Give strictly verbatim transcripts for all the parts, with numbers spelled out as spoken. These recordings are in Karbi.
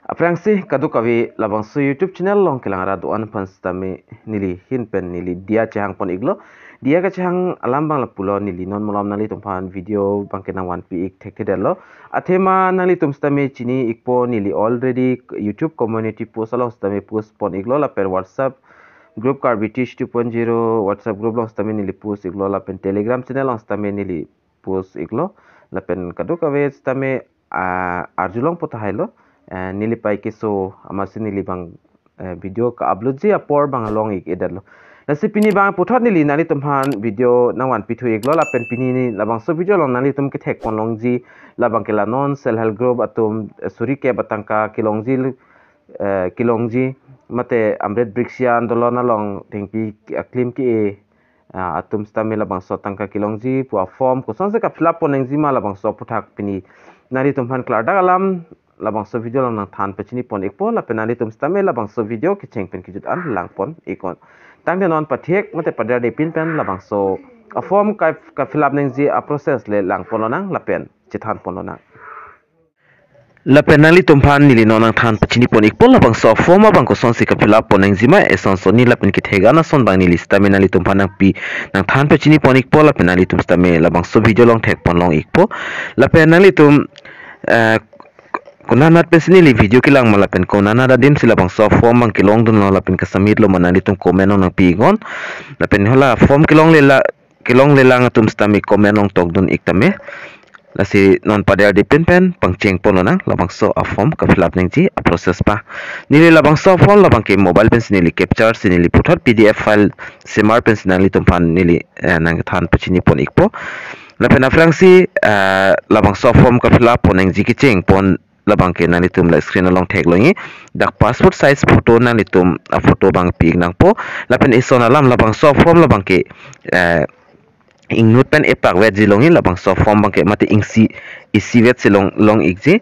Aphrangsi kadokave labangso YouTube channel along kelang arat do-an aphan sitame neli ahin pen neli diya chehang pon iklo. Diya kachehang alam abang lapulo, neli non malom nanglitum aphan video abangke nangvanpi ik thekthedetlo. Athema nanglitum sitame chini ikpo, neli already YouTube community post along sitame post pon iklo lapen WhatsApp group Karbi Teach two point zero WhatsApp group along sitame neli post iklo lapen Telegram channel along sitame neli post iklo lapen kadokave sitame, ah, arjulong pu tahai lo, eh, neli pai keso amatsi neli abang, eh, video ka-upload ji apor abang long ik-edetlo. Lasi pini abang puthot neli nanglitum aphan video nangvanpi thu iklo lapen pini labangso video along nanglitum kethek pon longji labangke la non self help group atum, eh, suri kep atangka kelongji, eh, kelongji mate Amrit Brikshya Andolon along thengpi aklim ke-e, ah, atum sitame labangso tangka kelongji pu aform kosonsi ka-fill up pon nangji ma labangso aphuthak pini nanglitum aphan klardak alam labangso video along nangthan pachini pon ikpo lapen nanglitum sitame labangso video kecheng pen kejut an lang pon iknon. Tangte non pathek mate pader depin pen labangso aform ka, ka-fill up nangji aprocess le lang pon lonang lapen chethan pon lonang. Lapen nanglitum aphan neli non nangthan pachini pon ikpo labangso aform abang kosonsi ka-fill up pon nangji ma, eson sonni lapen kethek an ason abang neli sitame nanglitum aphan nangpi nangthan pachini pon ikpo lapen nanglitum sitame labangso video along thek pon long ikpo. Lapen nanglitum, eh, konat nat pensi neli video kelang ma lapen konat nat adimsi labangso aform abang kelongdunlo lapen ka-submit lo ma nanglitum comment along nangpi iknon. Lapen hala form kelongle la, kelonglelang atum sitame comment along tokdun ik tame. Lasi non pader depin pen pangcheng pon lonang labangso aform ka-fill up nangji aprocess pa. Neli labangso aform labangke mobile pensi neli capture si neli puthot P D F file semar pensi nanglitum aphan neli, eh, nangthan pachini pon ikpo. Lapen aphrangsi, eh, labangso aform ka-fill up pon nangji kecheng pon labangke nanglitum la screen along theklongji. Dak passport size photo nanglitum aphoto abang pi ik nangpo. Lapen eson alam labangso aform labangke, eh, ingnut pen epak vetji longji labangso aform abangke mate ingsi isi vetsi long, long ikji.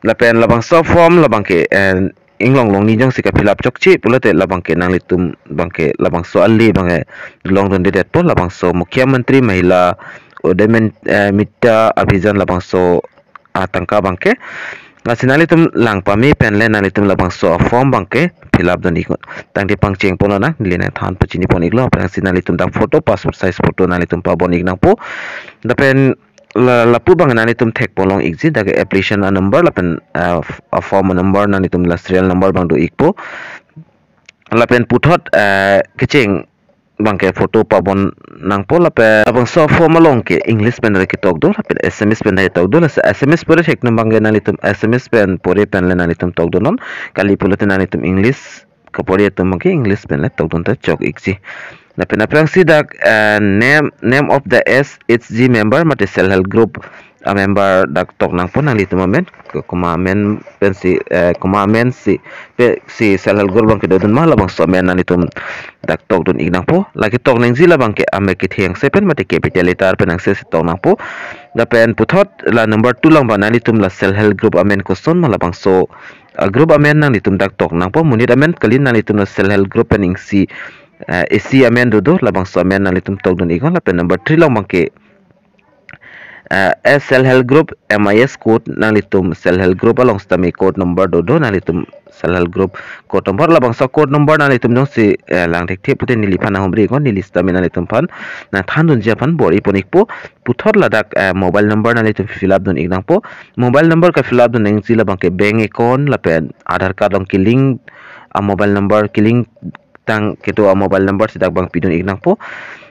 Lapen labangso aform labangke, eh, inglong longni jongsi ka-fill up chokche pulote labangke nanglitum abangke labangso ale abangke longdundedetpo labangso Mukhyamantri Mahila Udyam, eh, Mitra Abhiyan labangso atangka abangke. Lasi nanglitum lang pame pen le nanglitum labangso aform abangke fill up dun iknon. Tangte pangcheng pon lonang, neli nangthan pachini pon iklo, aphrangsi nanglitum dak photo, passport size photo nanglitum pabon ik nangpo. Lapen la, lapu abang nanglitum thek pon long ikji, dak application a-number lapen, ah, f-, aform a-number nanglitum la serial number abang do ikpo. Lapen puthot, eh, kecheng abangke photo pabon nangpo lapen labangso aform along ke English pen re ketok do lapen Assamese pen re ketok do, lasi Assamese pore thekdun abangke nanglitum Assamese pen pore pen le nanglitum tokdunnon, kali pulote nanglitum English kapore atum abangke English pen le tokdun ta chok ikji. Lapen aphrangsi dak, eh, name, name of the S H G member mate self help group a-member dak tok nangpo nanglitum amen, ko-, komat amen pensi, eh, komat amen si, pe si self help group abangke dodun ma labangso amen nanglitum dak tokdun ik nangpo. Lake tok nangji labangke amek kethengse pen mate capital letter pen angse si tok nangpo. Lapen puthot la number two along abang nanglitum la self help group amen koson ma labangso, ah, group amen nanglitum dak tok nangpo. Monit amen kali, nanglitum la self help group pen ingsi, eh, isi amen dodo, labangso amen nanglitum tokdun iknon. Lapen number three along abangke, eh, as self help group M I S code, nanglitum self help group along sitame code number dodo, nanglitum self help group code number, labangso code number nanglitum jongsi, eh, lang thekthe pulote neliphan nanghumri iknon, neli sitame nanglitum aphan nangthandunji aphan bor-i pon ikpo. Puthot ladak, eh, mobile number nanglitum fill up dun ik nangpo. Mobile number ka-fill up dun nangji labangke bank account lapen Aadhaar card along kelink a-mobile number, kelink tang kedo a-mobile number si dak abang pidun ik nangpo.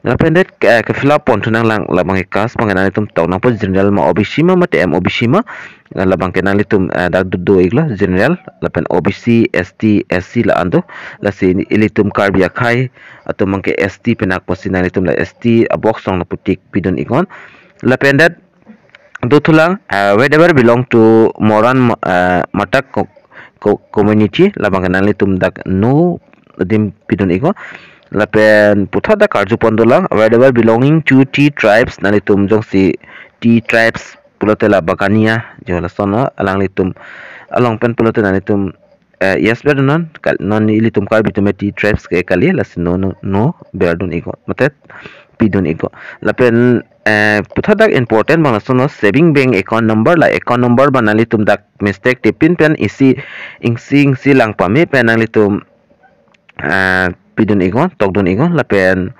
Lapen det, eh, ka-fill up pon thu nanglang labangke caste abangke nanglitum tok nangpo, general ma, O B C ma mate M O B C ma. Labangke nanglitum, eh, dak do, do iklo, general lapen O B C, S T, S C la-an do. Lasi ilitum Karbi akhei atum abangke S T pen akposi nanglitum la S T a-box along lapu tick pidun iknon. Lapen det do thulang, eh, wherever belong to Moran, eh, Matak co-, co-, community, labangke nanglitum dak no adim pidun iknon. Lapen puthot dak karju pon dolang, wherever belonging to Tea tribes, nanglitum jongsi Tea tribes pulote la Bagania, jo lason no, alanglitum along pen pulote nanglitum, eh, yes bernon, kal-, non ilitum Karbi atum Tea tribes ke kali, lasi no, no, no berdun iknon, mate pidun iknon. Lapen eh, puthot dak important abang lason lo, saving bank account number, la account number abang nanglitum dak mistake tipin pen isi ingsi ingsi lang pame pen nanglitum, eh, pidun iknon, tokdun iknon, lapen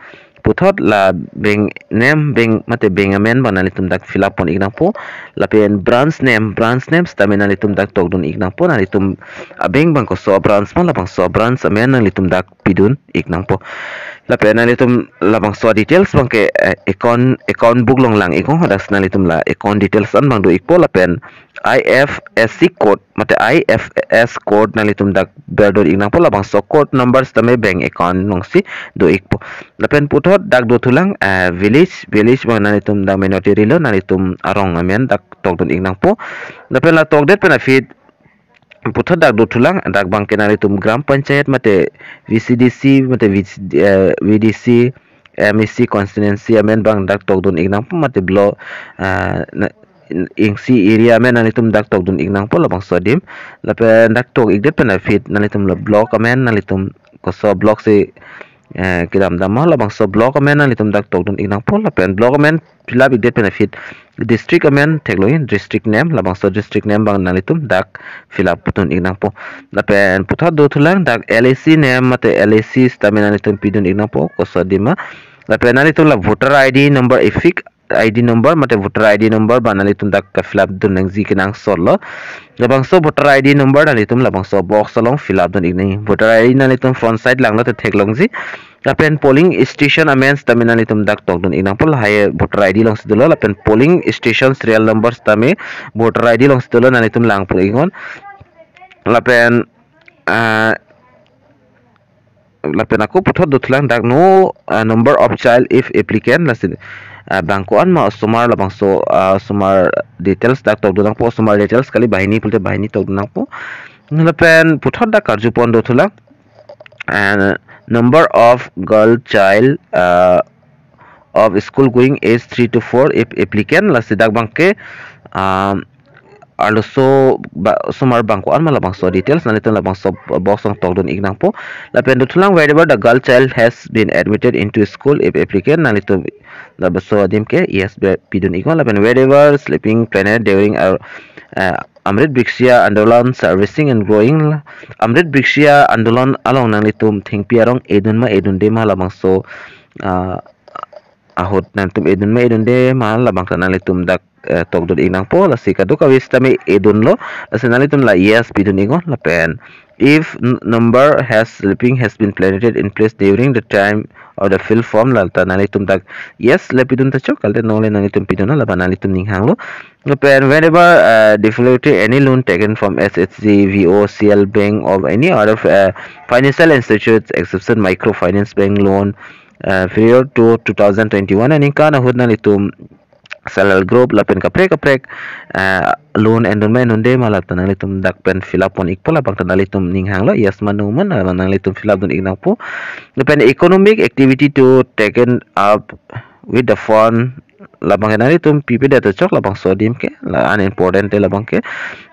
puthot la bank name, bank mate bank amen abang nanglitum dak fill up pon ik nangpo, lapen branch name, branch name sitame nanglitum dak tokdun ik nangpo, nanglitum a bank abang koso branch ma, labangso branch amen nanglitum dak pidun ik nangpo. Lapen nanglitum labangso details abangke, eh, account, account book along lang iknon, hadak nanglitum la account details an abang do ikpo, lapen I F S C code mate I F S code nanglitum dak berdun ik nangpo, labangso code number sitame bank account alongsi do ikpo. Lapen puthot dak dothulang, eh, village, village abang nanglitum dak minority area lo, nanglitum arong amen dak tokdun ik nangpo. Lapen la tokdet pen aphi puthot dak dothulang, dak abangke nanglitum Gram Panchayat mate V C D C mate V C, eh, V D C, M A C constituency amen abang dak tokdun ik nangpo, mate block, ah, na-, ingsi area amen nanglitum dak tokdun ik nangpo labangso adim. Lapen dak tok ikdet pen aphi nanglitum la block amen, nanglitum koso block si, eh, kedam dam ma, labangso block amen nanglitum dak tokdun ik nangpo, lapen block amen fill up ikdet pen aphi district amen theklongji, district name, labangso district name abang nanglitum dak fill up dun ik nangpo. Lapen puthot dothulang, dak L A C name mate L A C sitame nanglitum pidun ik nangpo, koso adim ma. Lapen nanglitum la voter I D number, EPIC I D number mate voter I D number abang nanglitum dak ka fill up dun nangji kenangsot lo. Labangso voter I D number nanglitum labangso box along fill up dun ik nang. Voter I D nanglitum front side langlo te theklongji. Lapen polling station amen sitame nanglitum dak tokdun ik nangpo, lahai voter I D alongsi dolo, lapen polling station serial number sitame voter I D alongsi dolo, nanglitum lang pon iknon. Lapen, ah, lapen ako puthot dothulang, dak no, ah, number of child if applicant, lasi, ah, bang ko-an ma osomar, labangso, ah, osomar details dak tokdun nangpo, osomar details kali, banghini pulote banghini tokdun nangpo. Lapen puthot dak karju pon dothulang, and number of girl child, uh, of school going age three to four if applicant, lasi dak abangke, um, arloso ba-, osomar bang ko-an ma, labangso details nanglitum labangso box along tokdun ik nangpo. Lapen dothulang, wherever the girl child has been admitted into school if applicant, nanglitum labangso adim ke yes be pidun iknon. Lapen wherever sleeping planet during our, uh, Amrit Brikshya Andolan servicing and growing, Amrit Brikshya Andolan along nanglitum thengpi arong edun ma edunde ma, labangso, ah, ahut nanglitum edun ma edunde ma, labang ta nanglitum dak, eh, tokdun ik nangpo, lasi kadokave sitame edunlo, lasi nanglitum la yes pidun iknon. Lapen if n-, number has sleeping has been planted in place during the time of the fill form, la ta nanglitum dak yes le pidun ta chok, kalite no le nanglitum pidun, labang nanglitum ning hanglo. Lapen whenever, uh, definitively any loan taken from S H G, V O, C L Bank or any other, uh, financial institute, exception microfinance bank loan, uh, period to two thousand twenty-one aningkan ahut nanglitum self help group lapen kaprek kaprek, uh, loan endun ma endunde ma, la ta nanglitum dak pen fill up pon ikpo, labang ta nanglitum ning hanglo yes ma no ma, labang nanglitum fill up dun ik nangpo. Lapen economic activity to taken up with the fund, labang ke nanglitum pipedet ta chok, labangso adim ke la unimportant te labang ke.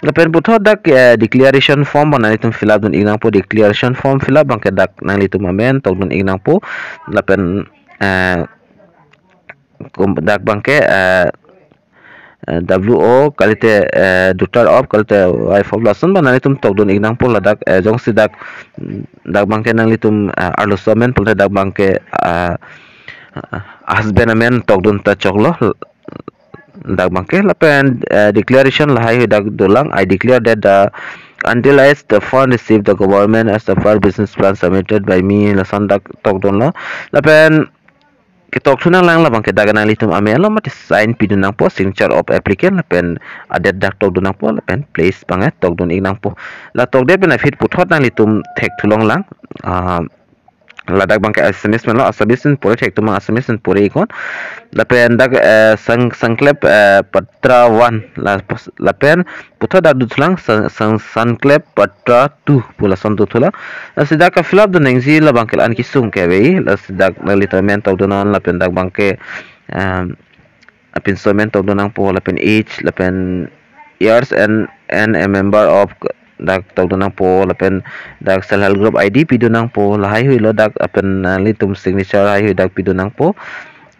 Lapen puthot dak, eh, declaration form abang nanglitum fill up dun ik nangpo, declaration form fill up abangke dak nanglitum amen tokdun ik nangpo. Lapen, eh, kum-, dak abangke, eh, eh, W O kalite, eh, daughter of kalite wife of, lason abang nanglitum tokdun ik nangpo, ladak, eh, jongsi dak, dak abangke nanglitum, eh, arloso amen pulote dak abangke, eh, husband amen tokdun ta choklo. Dak abangke lapen, eh, declaration lahai hui dak dolang, "I declare that the, until as the fund received the government as the first business plan submitted by me," lason dak tokdunlo. Lapen ketok thu nanglang, labangke dak nanglitum amen lo mate sign pidun nangpo, signature of applicant, lapen a-date dak tokdun nangpo, lapen place abangke tokdun ik nangpo. La tokdet pen aphi puthot nanglitum thekthulong lang, ah, ladak abangke Assamese amen lo, Assamese pen pore thekthulong, Assamese pen pore iknon. Lapen dak, eh, sang-, sangklep, eh, patra one, la, lapen puthot dak dothulang sang-, sang-, sangklep patra two pu lason dothulang. Lasi dak ka fill up dun nangji, labangke la-an kesung ke ave, lasi dak nanglitum amen tokdunnon, lapen dak abangke, um, apinso amen tokdun nangpo, lapen age, lapen years and, and a member of, dak tokdun nangpo, lapen dak self help group I D pidun nangpo, lahai hui lo dak, lapen, ah, nanglitum signature lahai hui dak pidun nangpo.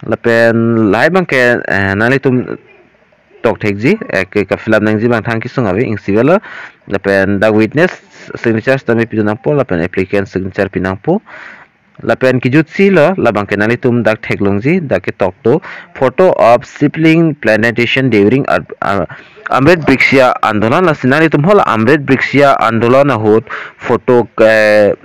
Lapen lahai abangke, eh, nanglitum tokthekji, eh, ke ka-fill up nangji abang thang kesung ave, isi avelo. Lapen dak witness signature sitame pidun nangpo, lapen applicant signature pi nangpo. Lapen kejutsi lo, labangke nanglitum dak theklongji, dak ketok do, photo of sapling plantation during Ar-, Ar-, Amrit Brikshya Andolan, lasi nanglitum hala Amrit Brikshya Andolan ahut photo ke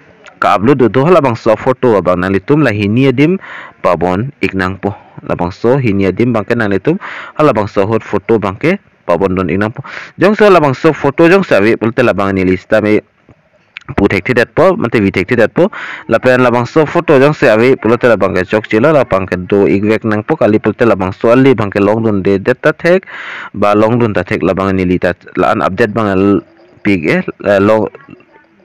ka-upload do, do halabangso photo abang nanglitum la hini adim pabon ik nangpo. Labangso hini adim abangke nanglitum halabangso ahut photo abangke pabon dun ik nangpo. Jongsi halabangso photo jongsi ave pulote labang neli sitame pu thekthedetpo, mate vi thekthedetpo. Lapen labangso photo jongsi ave pulote labangke chokchelo, labangke do ikvek nangpo, kali pulote labangso ali abangke longdundedet ta thek, ba longdun ta thek, labang neli ta la-an update abang pik e, eh, long,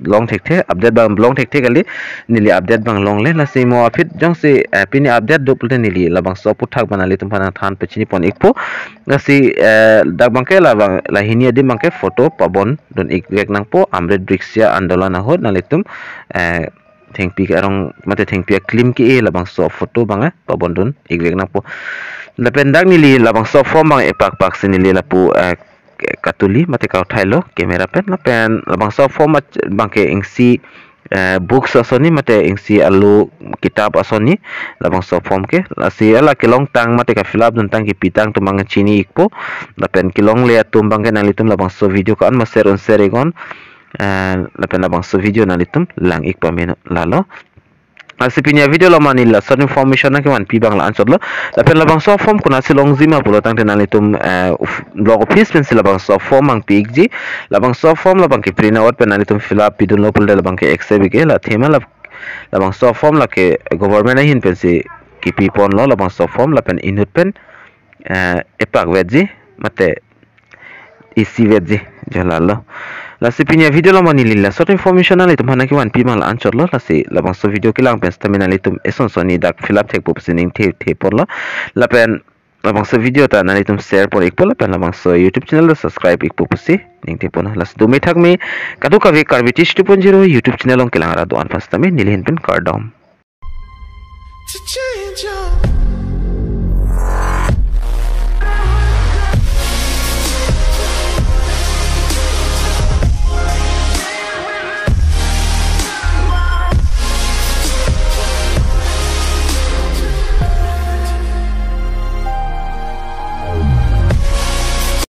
long thekthe, update abang long thekthe kali, neli update abang longle, lasi mo aphi jongsi, eh, pini update do pulote neli labangso aphuthak abang nanglitum aphan nangthan pachini pon ikpo. Lasi, eh, dak abangke labang la hini adim abangke photo pabon dun ikvek nangpo, Amrit Brikshya Andolan ahut nanglitum, eh, thengpi arong mate thengpi aklim ke-e labangso photo abang, eh, pabon dun ikvek nangpo. Lapen dak neli labangso form abang epakpak si neli lapu, eh, katuli mate kauthailo camera pen, lapen labangso form ach-, abangke isi, eh, books asonsi mate isi alo kitab asonsi labangso form ke, lasi hala kelongtang mate ka-fill up duntang kepitang atum abang chini ikpo. Lapen kelongle atum abangke nanglitum labangso video ko-an ma share un share iknon, eh, lapen labangso video nanglitum lang ik pame lalo. Lasi pini avideo along ma neli la short information nangkevanpi abang la-anchotlo. Lapen labangso form konatsi longji ma pulo tangte nanglitum, eh, of-, block office pensi labangso form abang pi ikji. Labangso form labangke print out pen nanglitum fill up pidunlo pulote labangke accept ik e, la athema la labangso form lake government ahin pensi kepi ponlo labangso form, lapen inut pen, eh, epakvetji mate isivetji, jo lalo. Lasi pini avideo along ma neli la short information nanglitum aphan nangkevanpi abang la-anchotlo, lasi labangso video kelang pen sitame nanglitum eson sonni dak fill up thekpo pusi ningthe the ponlo. Lapen labangso video ta nanglitum share pon ikpo, lapen labangso YouTube channel ta subscribe ikpo pusi ningthe pon. Lasi dome thakme, kadokave Karbi Tish two point zero YouTube channel along kelang ra do-an aphan sitame neli ahin pen kardom. To change your